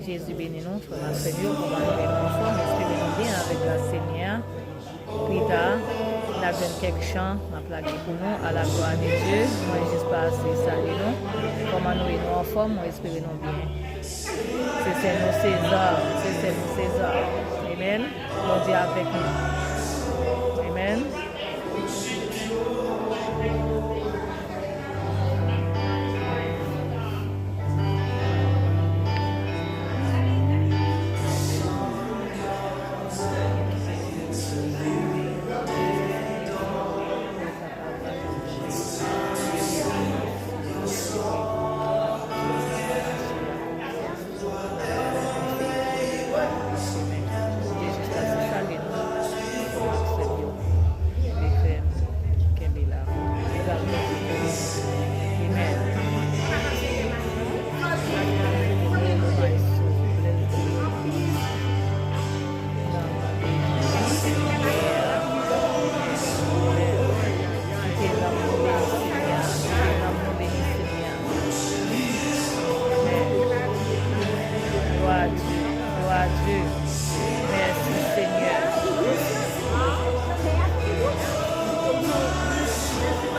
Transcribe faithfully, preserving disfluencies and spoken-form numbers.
Jezi beni nou, frè m ak sè m yo, kòman nou ye, nou anfòm, espere nou byen avèk gras Senyè a. Pita, n ap jwenn kèk chan, m ap lage pou nou, à la gloire de Dieu, mwen jis pase salye nou. Kòman nou ye, nou anfòm, mwen espere nou byen. Se sè nou Seza, se sè nou Seza. Amen. Bondye avèk nou. Amen. Glwa a Dye, glwa a Dye.